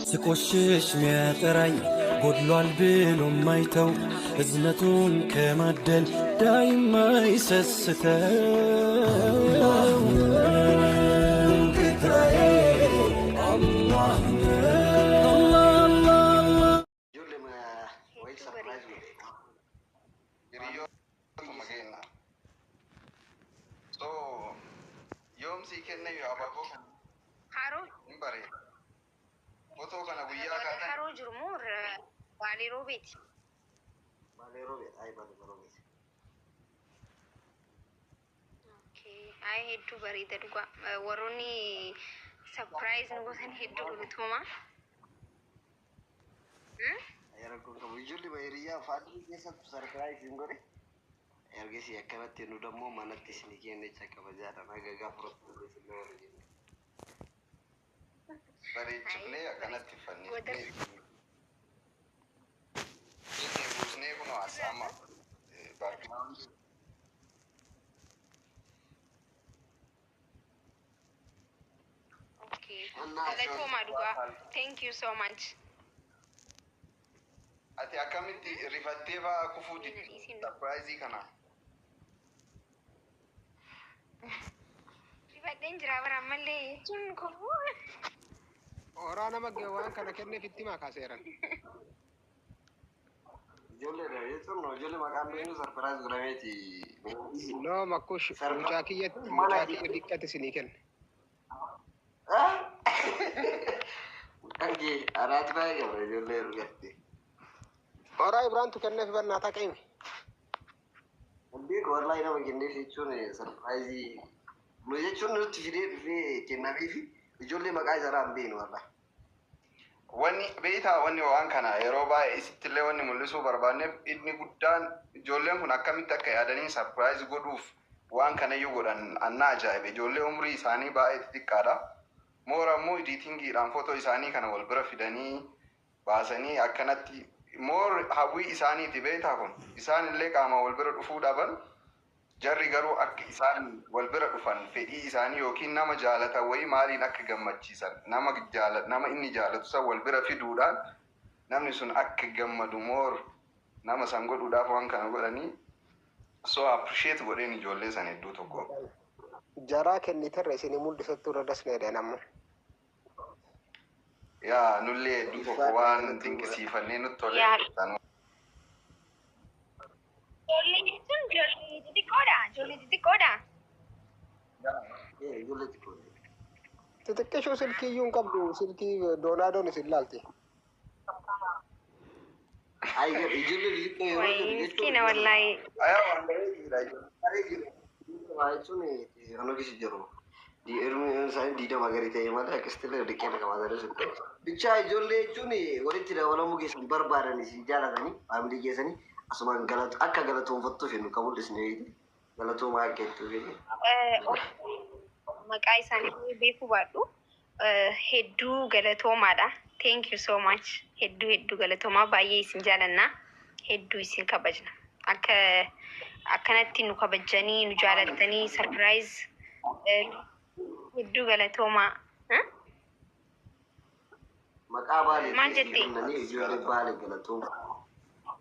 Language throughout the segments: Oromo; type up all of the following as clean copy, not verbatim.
ስቆሽሽ ሚያጠራኝ ጎድሏል ብሎ ማይተው እዝነቱን ከማደል ዳይማ ይሰስተው አላህ አላህ። Ijoollee wayii Hedduu surprise bareeda. godhe. Hiriyootuma keenya. So yoom sii kennayyuu abaaboo kana Haroo hin bareeda. Fotoo kana guyyaa warra kaatan haroo jiru moo warra Baalee Roobeeti? Baalee Roobee, ayi Baalee Roobeeti. Okay. Ay hedduu bareeda dhugaa. Warroonni surprise nu gootan hedduu galatoomaa. Hmm? Ayi rakkoon qabu. Ijoollee hiriyaa faadhii keessattu surprise hin godhe. Ergasii akkanatti nu dammoo manatti isinii kenne jecha kabajaadhaan haga gaafa rakkoo isin nama jenne. Bareechifnee Ay akkanatti Goda fannifnee inni buusnee kunoo as amma background. Okay. Annaa Galatoomaa dhugaa. Thank you so much. Ati akkamitti rifattee fa'aa kufuu Mee na didde dhiisin. surprise kana? Rifadheen jira bara ammallee jechuun kofuu. Horaa nama waan kana kenneef itti himaa kaaseeran. Ijoolleedha jechuun ijoollee maqaan beeknu surprise godhameeti. No makkush mucaa kiyya mucaa kiyya diqqate isinii kenne. Mucaan kee araati baay'ee qaba ijoollee dhugatti. Horaa Ibraantu kenneef bannaataa qeemi. Beeku wallahi nama kenneef jechuun surprise nu jechuun nutti fidee dhufee kennameefi ijoollee maqaa isaarraa hin beeknu wallahi. Wanni beektaa, wanni waan kana yeroo baay'ee isittillee wanni mul'isuu barbaanneef inni guddaan ijoolleen kun akkamitti akka yaadanii surprise godhuuf waan kanayyuu godhan anna ajaa'ibe. Ijoollee umrii isaanii baay'ee xixiqqaadha. Moora immoo editingiidhaan footoo isaanii kana wal bira fidanii baasanii akkanatti more hawwii isaaniiti beektaa kun. Isaan illee qaama wal bira dhufuu dhaban, jarri garuu akka isaan wal bira dhufan fedhii isaanii yookiin nama jaalatan wayii maaliin akka gammachiisan, nama jaala nama inni jaalatu san wal bira fiduudhaan namni sun akka gammadu more nama san godhuudhaaf waan kana godhanii. So appreciate godheen ijoollee san hedduu tokko. Jaraa kenniterra isinii mul'isattuu irra dasna jedhan ammoo. Yaa nullee hedduu tokko waan dinqisiifannee nutti tole. Yaa Sanuma. Ijoollee jechuun ijoollee xixiqqoodha. Ijoollee xixiqqoodha. Ijoollee xiqqoo. Xixiqqishuu silkii iyyuu hin qabdu, silkii doonaadoon isin laalti. Ayi ijoollee xixiqqoo yeroo Wayi jedhu jechuun miskiina wallaahi. Ayaa waan bareeduudha ijoollee. Jechuun kan hojii jiru. Ilmi isaanii 20 gadi ta'e malee akkasitti illee dhiqee qabaatanii sun ta'e. Bichaa ijoollee jechuun walitti dabalamuu keessan barbaadan isin jaalatanii family keessanii asumaan galatu akka galatoonfattuuf nu kan mul'isne galatoomaa akka jettuuf. Maqaa isaanii beekuu baadhu hedduu galatoomaadha. Thank you so much. Hedduu hedduu galatoomaa, baay'ee isin jaalannaa. Hedduu isin kabajna. Akka akkanatti nu kabajanii nu jaalattanii surprise hedduu galatoomaa. Maqaa Baaleetiin Maal jette? kennanii ijoollee Baalee galatooma.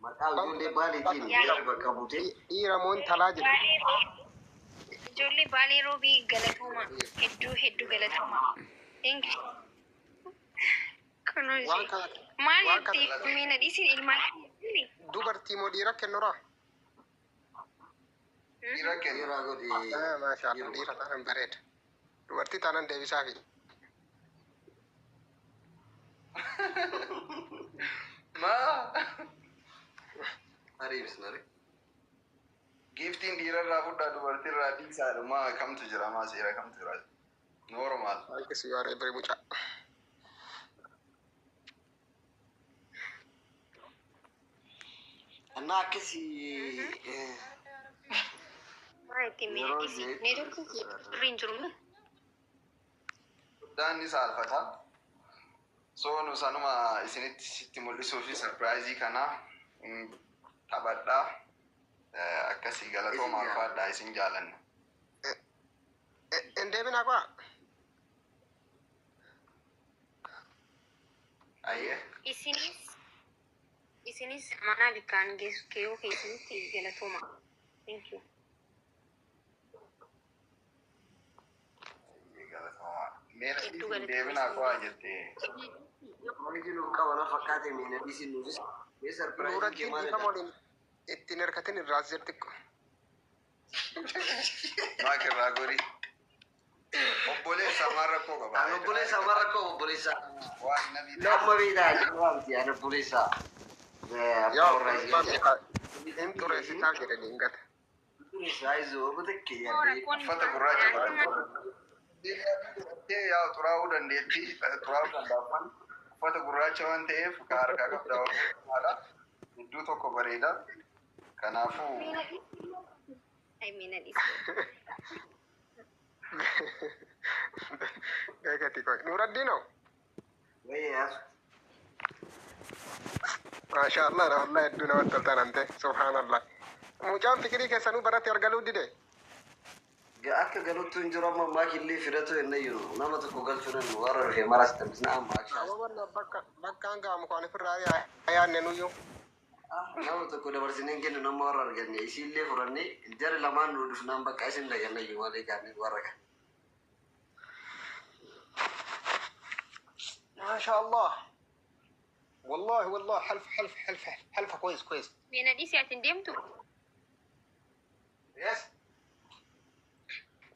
Maqaa ijoollee Baaleetiin Yaa. bakka buutee Dhiira moo intalaa jedhe. Baalee Roobii. Ijoollee Baalee Roobii galatoomaa. Hedduu hedduu galatoomaa. Thank you. Kunoo Waan ishee. kana Maal waan kana jetti mee na dhiisin ilmaan? Dubartii moo dhiira kennuraa? Dhiira kenna. Dhiiraa godhi. Ah, maashaallah, dhiira taanan bareeda. Dubartii taanan deebisaafi. Maa? Ariibsnare. Giiftiin dhiirarraa fudhaa dubartiirraa dhiisaadha. Maa kamtu jira? Maa seera kamtu jira? Normal. Thanks, you are every mucaa. Annaa akkasii Maal itti mee yeroo dhiisi. Neetworkii sirrii hin jiru moo? Guddaan ni saalfata. So nu sanuma isinitti sitti mul'isuu fi surprise kana taphadhaa. Akkasii galatooma Isin alfaadhaa, isin jaalanna. Hin deebinaa qo'a. Ayyee. Isinis amaanaa bikkaan geessu keeyuu keessanitti galatooma. Thank you. Meera Hedduu dhiisin galatooma deebinaa isin. qo'aa jettee. Wanti nuuf qabana fakkaate meena dhiisin nuufis. Mee sarpiraayiziin kee Nuuraddiin maalidha? dhiifama waliin ittiin hirkatin irraas jirti. Maak irraa gori. Obboleessa maal rakkoo qaba? An obboleessa maal rakkoo obboleessa? Waan nabi ta'e. Amma beektaa jedhamti an obboleessa. Yaa obboleessa hin xureessitaa jedhanii hin gata. Uffata gurraacha godhate. Yaa xuraa'uu dandeettii xuraa'uu danda'a. Uffata gurraacha waan ta'eef ka harkaa qabda haadha. Hedduu tokko bareeda. Kanaafuu Ay, meena dhiisi. Beekati koy. Nuuraddiinoo? Maasha Allah, wallahi hedduu namatti toltan ante. Subhaanallah. Mucaan fikirii keessanuu baratti argaluu dide. Akka galuttu hin jiru amma maakillee fidatu hin jiru nama tokko galchuu nan warra dhufe maras taphisna amma Aboo bakka bakkaan ga'amu kan ofirraa yaadne nuyyuu. Nama tokko dabarsinee hin kennu nama warra arganne isiillee furannee jara lamaan nu dhufnaan bakka isin daganna iyyuu malee gaafne warra kan. Maasha Allah. Wallahi wallahi halfa halfa halfa halfa كويس كويس. Meena dhiisi, ati hin deemtu? Yes.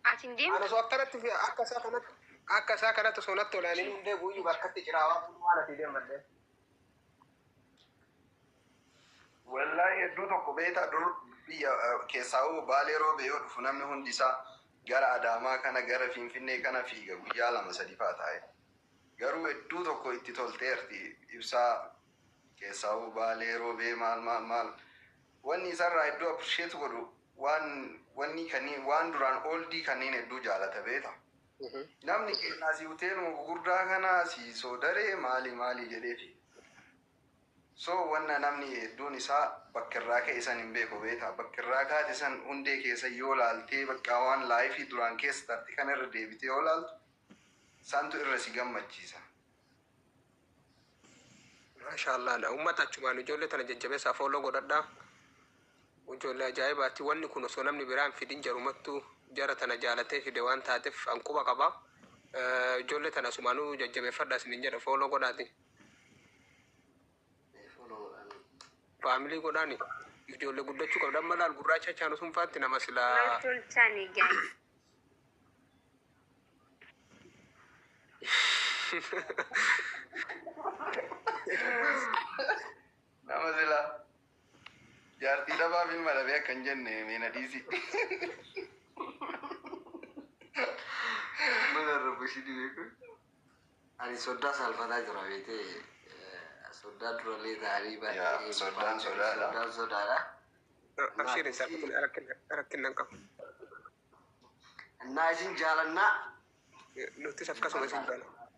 Ati hin deemtu? Ana osoo akkanatti fi akka isaa kanatti osoo natti olaanii hundee guyyuu bakkatti jira waan asii deemallee. Wallahi hedduu tokko beektaa dur biyya keessaa Baalee roobee yoo dhufu namni hundi isaa gara Adaamaa kana gara Finfinnee kana fiiga guyyaa lama sadi faa taa'e. Garuu hedduu tokko itti tolteerti ibsaa keessaa Baalee roobee maal maal maal. Wanni isarraa hedduu appreciate godhu waan wanni kanneen waan duraan oldii kanneen hedduu jaalata beeta. Namni keenya asii hoteeluma gurguddaa kana asii soodaree maali maali jedheefi. So wanna namni hedduun isaa bakka irraa ka'e san hin beeku beeta. Bakka irraa kaate san hundee keessa yoo laaltee bakka waan life duraan keessa tarte kana irra deebitee yoo laaltu santu irra si gammachiisa. Maasha Allah, uummata achumaan ijoollee tana jajjabeessaa follow godhadhaa. Ijoollee ajaa'ibaati. Wanni kun osoo namni biraan fidin jarumattuu jara tana jaalatee fide waan taateef an quba qaba. Ijoollee tana asumaanuu jajjabeeffadhaa isinin jedha, follow godhaati. Family godhaani. Ijoollee guddachuu qabda. Amma laal gurraacha chaanu sun faatti nama silaa. Maal tolchani guys? Nama sila jaartii dhabaaf ilma dhabee akka hin jenne meena dhiisi. Mana rabbi beeku. Ani soddaa saalfataa jira beetee soddaa durallee ta'anii Yaa, soddaan sodaadha. Soddaan sodaadha. Abshirin salphatuun rakkina hin qabu. Innaa isin jaalannaa. Nutis akkasuma isin jaalladha.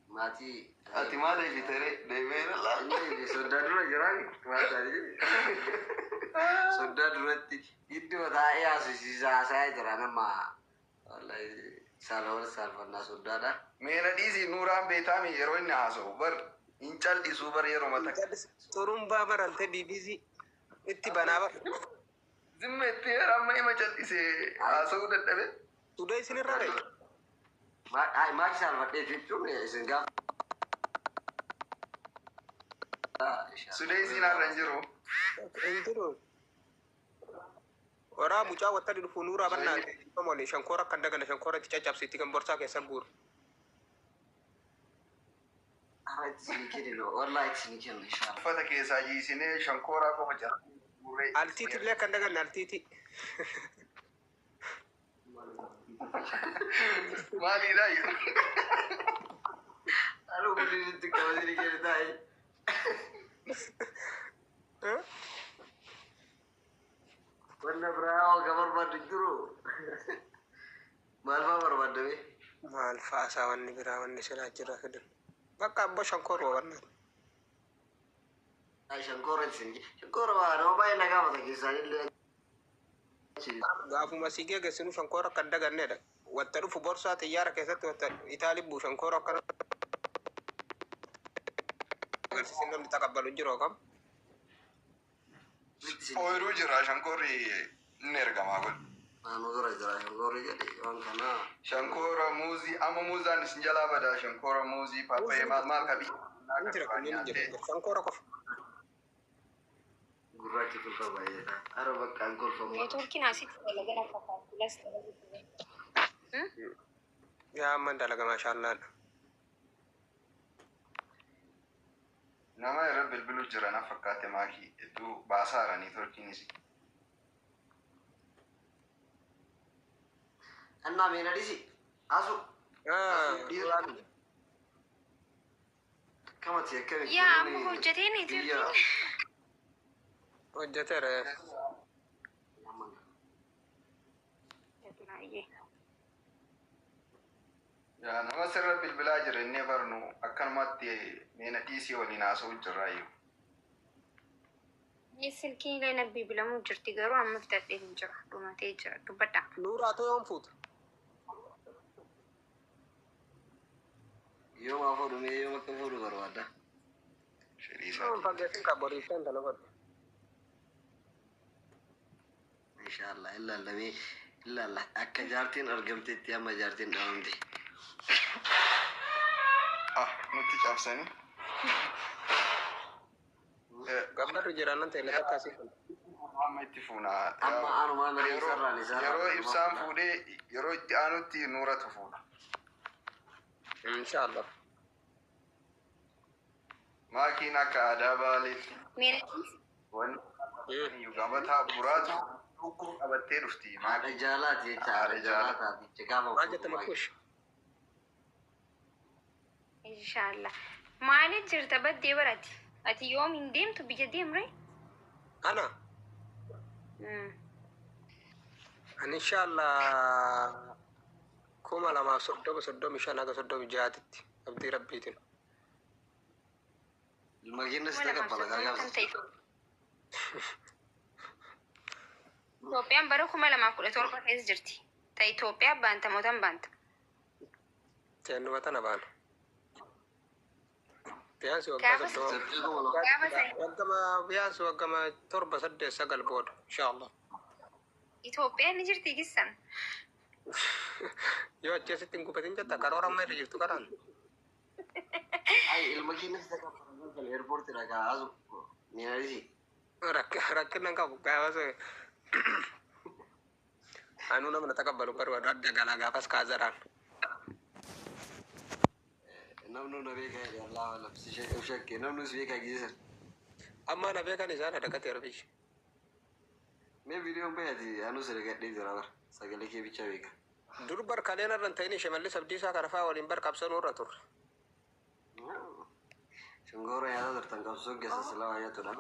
Maatii. Ati maal eegitere deemee laal. Soddaa dura jiraan maal taatee soddaa duratti iddoo taa'ee haasofsiisaa haasa'aa jira nama wallahi saala saalfannaa soddaadha. Meena dhiisi, Nuuraan beetaami yeroo inni haasa'u bar hin cal'isuu bar yeroo mata. Xurumbaa barante BBC itti banaa bar. Zimma itti yeroo amma ima cal'isee haasa'uu dadhabe. Sudee isinirra ree? Maaki saalfadhee jechuun isin gaafa. Sudee isiin har'a hin jiru. Hin jiru. Waraa mucaa wattani dhufu nuuraa bannaa waliin shankoora akka hin daganne shankoora itti caccabsiitti kan borsaa keessa guuru. Har'a itti isin kennu, wallahi itti isin kennu inshallah. Uffata keessaa jiisinee shankooraa qofa jala. Altiiti illee akka hin daganne altiiti. Maaliidha? Aluu guddin itti qabatanii kennu taa'ee. Wanna biraa waa barbaaddu jiru. Maal fa'aa barbaadame? Maal fa'aasaa wanni biraa wanni silaa jira fidan. Bakka abbaa shankooruma bannaa. Shankoora isin shankoora waa nama baay'ee na gaafata keessaan illee. Gaafuma si geegessinu shankoora akka hin dagannedha. Wanta dhufu borsaa xiyyaara keessatti wanta Itaalii buu shankoora akkana. Agarsiisin namni taqabbalu jiru kam? Ooyiruu jira shankoorri inni ergamaa godhe. Naannoo dura jira shankoorri jedhe waan kana. Shankoora muuzii amma muuzaan isin jalaa badaa shankoora muuzii paappayyee maal maal kabii. Hin jira kunneen hin jira. Shankoora qofa. Gurraachi kolfa baay'eedha. Ara bakka an kolfamu. Neetwoorkiin asitti dalagana fakkaatu. Las dalagu. Yaa amma dalaga maashaallaadha. Nama irra bilbilu jira na fakkaate maakii hedduu baasaara neetworkiinis. Annaa meena dhisi. Asu. Akkamati akkami. Yaa amma hojjetee neetwoorkiin. Hojjeteera. Baay'ee. Yaa nama sirra bilbilaa jira inni barnu akkanumatti meena dhiisii waliin haasa'u jirraayyuu. Silkiin illee na bilbilamuu jirti garuu amma fitadhee hin jiru. Dhumatee jira. Dubbadha. Nuuraa too yoom fuuta? Yoo maa fuudhu mee yoo akka fuudhu barbaadda. Fedhii Yoom isaatii. fageessin qaboriiftan tana godhu. Inshaallah ilaallamee ilaalla akka jaartiin argamtetti amma jaartiin dhabamte. Ah nutti cabsanii. Gammadu jiraanan ta'e lafa akkasii. Amma itti fuuna. Amma anumaa malee isarraan isarraan. Yeroo ibsaan fuudhee yeroo itti aanutti nuuratu fuudha. Inshaallah. Maakiin akka aadaa baaleetti Meena wanni gabataa buraatu dhukkuu qabattee dhufti. Haadha jaalaati jecha haadha jaalaati jecha gaafa Maal jette makkuush? Inshaallah. Maaliif jirta baddee barati? Ati yoom hin deemtu biyya deemre? Ana? Ani inshaallah 2030 35 haga 36tti abdii rabbiitiin. Ilma keenya si Kuma lamaaf taqabbala soddoma kan gaagaabsa. ta'e. Itoophiyaan bara 2017 keessa jirti. Ta Itoophiyaa baanta mootan baanta. Seennuma tana baana. Biyaansi waggaa Gaafa 30. Gaafa sana Waggama biyaansi waggama 7 8 9 booda inshaallah. Itoophiyaan ni jirti gissan. Yoo achi asitti hin gubatin jetta karoora amma irra jirtu karaan. Ay ilma keenya si taqabbala galgala eerpoortii dhagaa asu meena dhisi. Rakkina hin qabu gaafas anuu nama na taqabbalu barbaadu adda galaa gaafas kaazaraan. Namni na beekaa jedhe Allah alam si shakke namni si beekaa gizesan. Amma na beekan isaan adakate rabbishi. Mee viidiyoon bayati anuu si dhagadhee jira bara sagalee kee bichaa beeka. Dur bar kaleen irra hin ta'in Shimallis Abdiisaa kana fa'aa waliin bar qabsanuu irra turre. Shungoora nyaataa turtan qabsoo geessa silaa waa nyaatudha.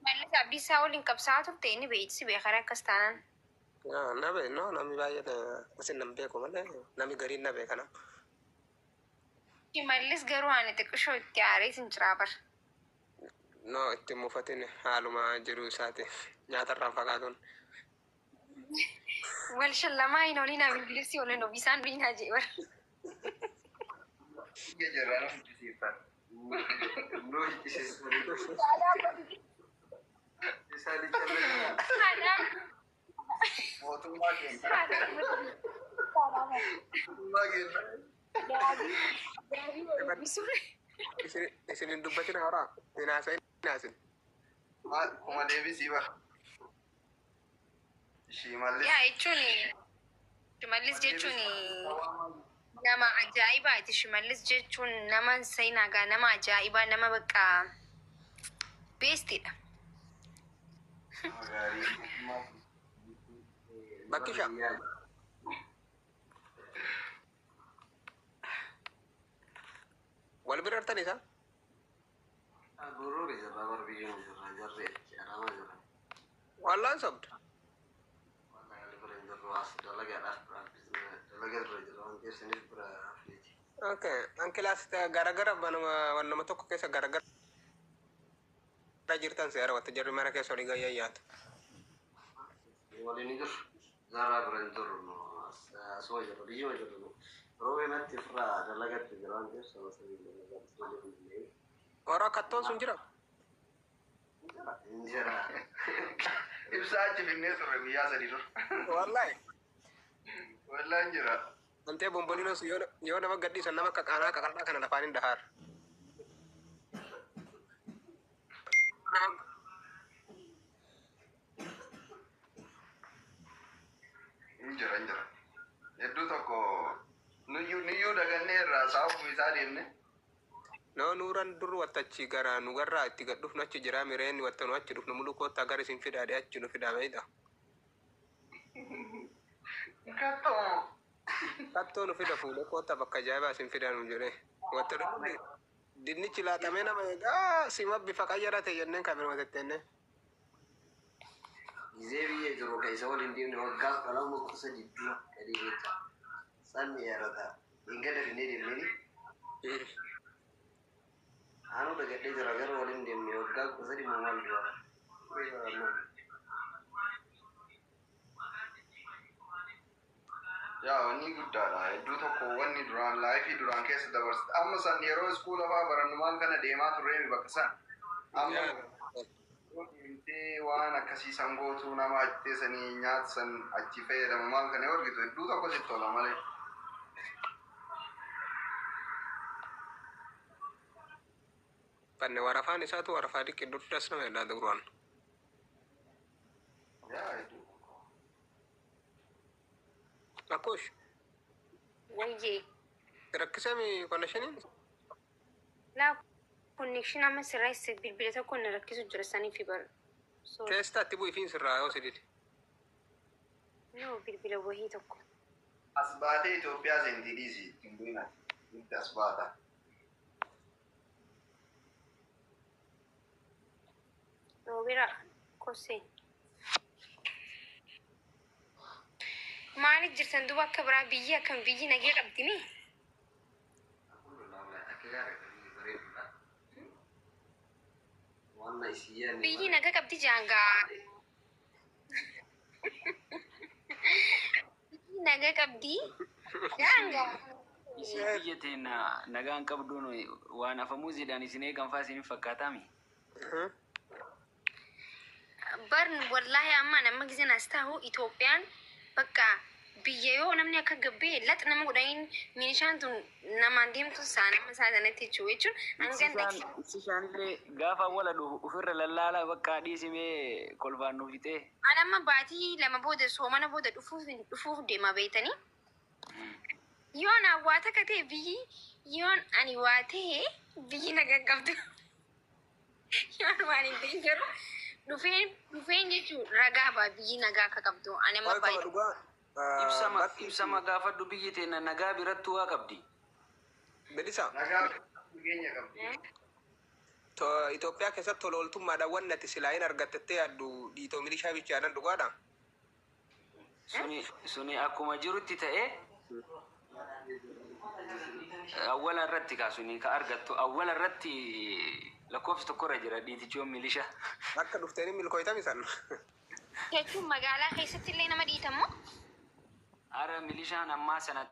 Mallis Abdiisaa waliin qabsaa'aa turte inni beeksi beekara akkas taanaan. Na be no namni baay'een isin nan beeku malee namni gariin na beekana. Shimallis garuu ani xiqqishoo itti aaree sin jiraa bar. No itti mufatin haaluma jiru isaati nyaatarraan fagaatuun. Wal shallamaa hin olin bilbilsi olin ofisaan duinaa jee bar. Biyya jirraa nu fichisiiftan. Nu fichisiiftan. Isaanii callee. Mootummaa keenya. Mootummaa keenya. Isin hin dubbatin horaa hin haasa'in hin haasin. Kuma deebisii bara. Shimallis. Yaa jechuun Shimallis jechuun nama ajaa'ibaati. Shimallis jechuun nama seenaagaa nama ajaa'ibaa nama bakka beestiidha. Gaarii. Bakkisha. Wal bira hartan isaa? Gurruri jirra bar biyyuma jirra jarri achi alaamaa jirra. Wallaan sobda. Wallahi ali bira hin jirru as dalagaadhaaf dalaga irra jirra waan ta'eef saniif bira hafneeti. Okay. An kilaas garagara banuma wannuma tokko keessa garagara jirtan seera wata jarri mana keessa olii gayyaa yaatu. Waliin hin jirru. Zaraa bira hin jirru nu asuma jirra biyyuma jirru nu. Roobee natti ofirraa dalagatti jira waan ta'eef saba sabii dalagaa. Horaa. Kattoon sun jira. Injera. Ibsaa achi finnee turre guyyaa 3 dura. Wallahi. Wallahi hin jira. Wantee bomboliinoo sun yoo nama gadhiisan nama akka qaanaa qaqal'aa kana lafaan hin dhahaar. Hin jira, hin jira. Hedduu tokko nuyyuu dagannee irraa sababuma isaa deemne. No nuuran dur watta achi gara nu garraa itti gad dhufnu achi jira mireen watta nu achi dhufnu mulu koottaa gara isin fidaadhe achi nu fidaa beeyta. Kattoo. Kattoo nu fida fuudhee koottaa bakka ajaa'ibaa isin fidaa nu jedhee. Watta dhufnu dinnichi laaxamee nama eegaa sima bifa qayyarate jenneen kabiruma tetteennee. Gizee biyya jiru ka isa waliin deemne waggaa 12 13 dura gadii jecha. San yaadata. Hin gada finnee deemneni. Anuu dagadhee jira gara waliin deemne waggaa 13 moo maal dura. Yaa wanni guddaadha. Hedduu tokko wanni duraan life duraan keessa dabarsite. Amma san yeroo iskuula fa'aa barannu maal kana deemaa turreemi bakka san. Amma yeroo deemtee waan akkasii san gootuu nama achittee sanii nyaata san achi fayyadamu maal kana yoo argitu hedduu tokko sitti tola malee. Banne warafaan isaatu warafaa diqqi duddas nama jedhaa duraan. Yaa hedduu tokko. Akkush Wayyee. rakkisami connectioniin? Laa connection amma sirreesse bilbila tokko na rakkisu jira saniif bar. Sorry. Teestaatti bu'ifiin sirraa yoo si dide. No bilbila wahii tokko. As baatee Itoophiyaa seentii dhiisi hin bu'inati. Itti as baata. Roobera kosee. Maaliif jirtan duuba akka biraa biyyi akkam biyyi nagee qabdi mi? Alhamdulillah wallahi akka gaarii bareedudha. Waan isii yaadne Biyyi naga qabdi jaangaa. Biyyi naga qabdi jaangaa. Isin biyya teenya nagaan qabduun waan afamuuziidhaan isin eegan faa isin fakkaataami. Bar wallahi amma nama gizeen as taa'u Itoophiyaan bakka biyya yoo namni akka gabbee lax nama godhaniin milishaan tun namaan deemtu isaa nama isaa sanatti jechuu jechuun hangan Ibsishaan illee gaafa awwala dhufu ofirra lallaalaa bakka dhiisimee kolfaan nuuf fixee. An amma baatii 2 booda soomana booda dhufuuf deema beeytanii. Yoon an waa takka ta'e biyyi yoon ani waa ta'e biyyi naga hin qabdu. Yoon waan hin ta'in garuu dhufeen dhufeen jechuun ragaa ba'a biyyi nagaa akka qabdu. Ani amma Qoy qaba baay'ee. dhugaa Ibsama bakki ibsama gaafadhu biyyi teenya nagaa birattuu waa qabdi. bilisa Nagaa nageenya qabdi. Itoophiyaa keessatti tola ooltummaadhaan wanni ati silaa hin argattettee yaaddu dhiitoo milishaa bichaadhaan dhugaadha. Suni akkuma jirutti ta'ee awwala irratti kaa suni ka argattu awwala irratti lakkoofsa tokko irra jira dhiitichoon milishaa. Akka dhufteeni milkooytami san. Jechuun magaalaa keessatti illee nama dhiitammoo? Ara milishaan ammaa sana